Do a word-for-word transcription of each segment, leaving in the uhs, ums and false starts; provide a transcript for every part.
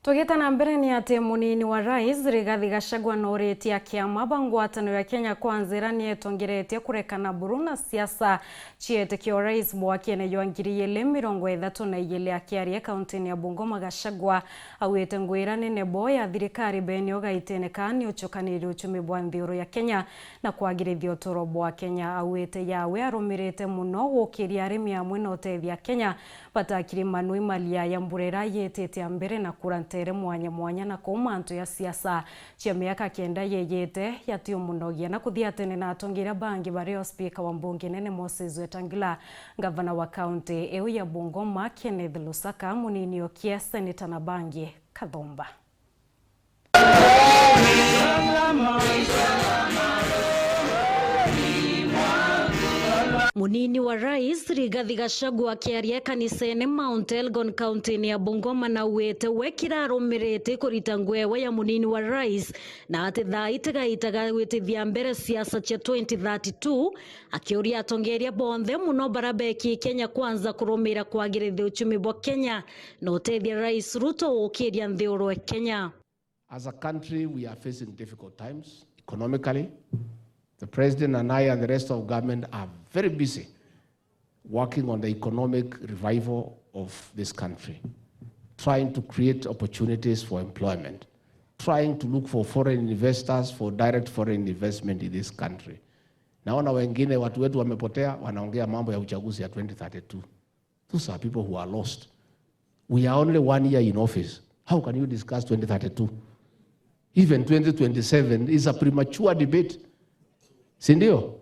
Tugita na mbere, ni ati munini wa rais Rigathi Gachagua nooritie akiama ba ngwataniro ya Kenya Kwanza iria nietongeretie kurekana buru na siasa cietikio. Rais mwakene jwa ngiri igiri mirongo ithatu na igiri akiaria kauntini ya Bungoma, Gachagua auite ngugi iria nene bo ya thirikari benio gaitene kaa ni uchukaniri uchumi bwa nthiguru ya Kenya na kwagirithia uturo bwa Kenya. Auite yawe arumirite muno gukiria arimi amwe na utethia Kenya batakiri manu imalia ya mbura iria yitite mbere na kura ntere mwanya mwanya na kuu mantu ya siasa cia miaka kenda yeyite yatiumunogia na kuthia tene na atongeria bangi bario spika wa mbunge nene Moses Wetangula, ngavana wa kaunti iu ya Bungoma Kenneth Lusaka, munini okie seneta na bangi kathumba. Munini wa rais Rigathi Gachagua akiaria kanisene Mount Elgon, kauntini ya Bungoma, na auite we kirarumirite kurita nguewe ya munini wa rais, na ati thaa itigaitaga gwitithia mbere siasa cia twenty thirty-two, akiuria atongeria bonthe muno bara beki Kenya Kwanza kurumira kwagirithia uchumi bwa Kenya na utethia Rais Ruto gukiria nthiguru e Kenya. As a country, we are facing difficult times economically. The president and I and the rest of government are very busy working on the economic revival of this country, trying to create opportunities for employment, trying to look for foreign investors, for direct foreign investment in this country. Naona wengine, watu wetu wamepotea, wanaongea mambo ya uchaguzi ya twenty thirty-two. Those are people who are lost. We are only one year in office. How can you discuss twenty thirty-two? Even twenty twenty-seven is a premature debate. Si ndio?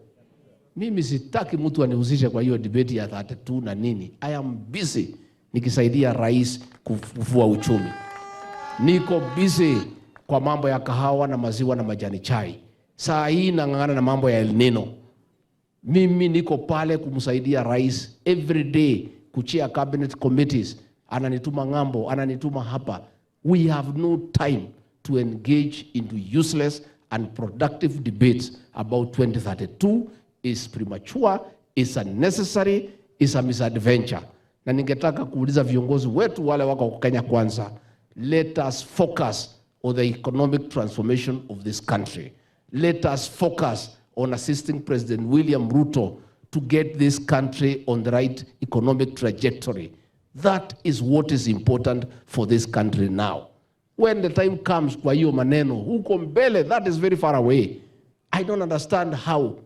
Mimi sitaki mtu anihusishe kwa hiyo debate ya thirty-two na nini. I am busy nikisaidia rais kuf-, kufua uchumi. Niko busy kwa mambo ya kahawa na maziwa na majani chai. Saa hii nang'ang'ana na mambo ya El Nino. Mimi niko pale kumsaidia rais every day, kuchair cabinet committees, ananituma ng'ambo, ananituma hapa. We have no time to engage into useless and productive debates about twenty thirty-two. Is premature, is unnecessary, is a misadventure. Na ningetaka kuuliza viongozi wetu wale wako Kenya Kwanza, let us focus on the economic transformation of this country. Let us focus on assisting President William Ruto to get this country on the right economic trajectory. That is what is important for this country now. When the time comes kwa hiyo maneno, huko mbele, that is very far away. I don't understand how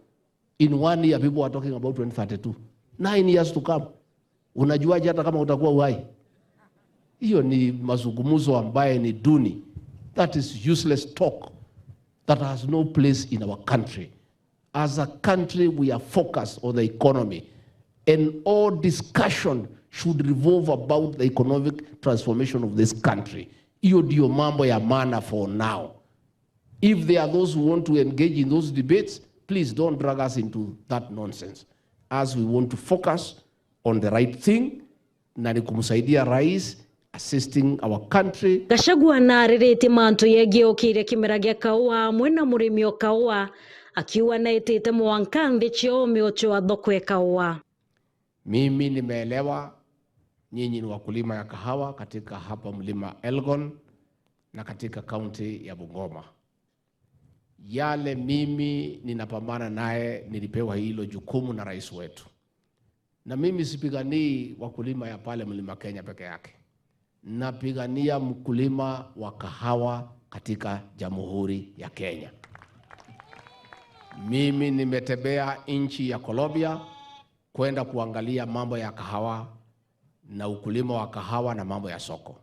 in one year people are talking about twenty thirty-two. Nine years to come. Unajuaje hata kama utakuwa uhai? Hiyo ni mazungumzo ambaye ni duni. That is useless talk that has no place in our country. As a country, we are focused on the economy, and all discussion should revolve about the economic transformation of this country. Hiyo ndio mambo ya maana for now. If there are those who want to engage in those debates, please don't drag us into that nonsense, as we want to focus on the right thing, na ni kumsaidia rais assisting our country. Gachagua naariritie mantu yegii ukiria kimera gia kaua amwe na murimi o kaua, akiuga naitite mwanka nthi cia umiocho wa thoko e kaua. Mimi nimeelewa nyinyi ni wakulima ya kahawa katika hapa Mlima Elgon na katika kaunti ya Bungoma. Yale mimi ninapambana naye, nilipewa hilo jukumu na rais wetu. Na mimi sipiganii wakulima ya pale Mlima Kenya peke yake. Napigania mkulima wa kahawa katika Jamhuri ya Kenya. Mimi nimetembea nchi ya Colombia kwenda kuangalia mambo ya kahawa na ukulima wa kahawa na mambo ya soko.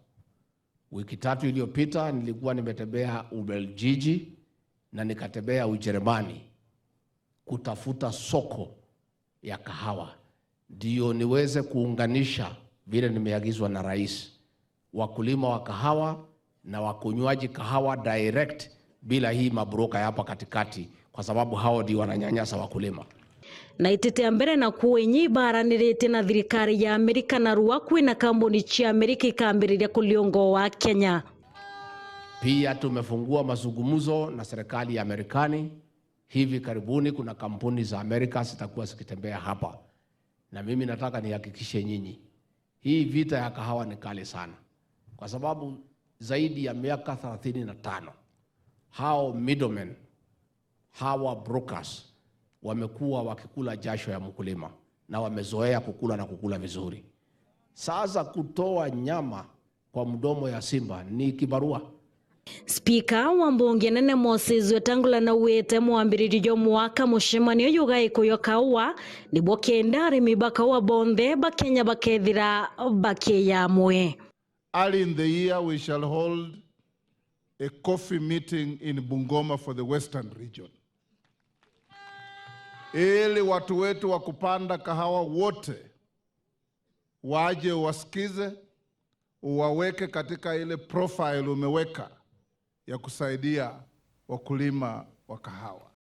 Wiki tatu iliyopita nilikuwa nimetembea Ubelgiji na nikatembea Ujerumani kutafuta soko ya kahawa, ndio niweze kuunganisha vile nimeagizwa na rais, wakulima wa kahawa na wakunywaji kahawa direct bila hii mabroka ya hapa katikati, kwa sababu hao ndio wananyanyasa wakulima. Na itite mbere na kuo inya ibaranirite na thirikari ya Amerika, na rua kwina kambuni cia Amerika ikambiriria kuliunga wa Kenya. Pia tumefungua mazungumzo na serikali ya Marekani. Hivi karibuni kuna kampuni za Amerika zitakuwa zikitembea hapa. Na mimi nataka nihakikishe nyinyi, hii vita ya kahawa ni kali sana, kwa sababu zaidi ya miaka thelathini na tano. Hao middlemen, hawa brokers wamekuwa wakikula jasho ya mkulima na wamezoea kukula na kukula vizuri. Sasa kutoa nyama kwa mdomo ya simba ni kibarua. Spika wa mbunge nene Moses Wetangula naugite mwambiririo jwa mwaka mucemanio jugaikuywa kaua nibuo kenda arimi ba kaua bonthe ba Kenya bakethira bakiya amwe. Early in the year, we shall hold a coffee meeting in Bungoma for the Western region, ili watu wetu wa kupanda kahawa wote waje uwasikize, uwaweke katika ile profile umeweka ya kusaidia wakulima wa kahawa.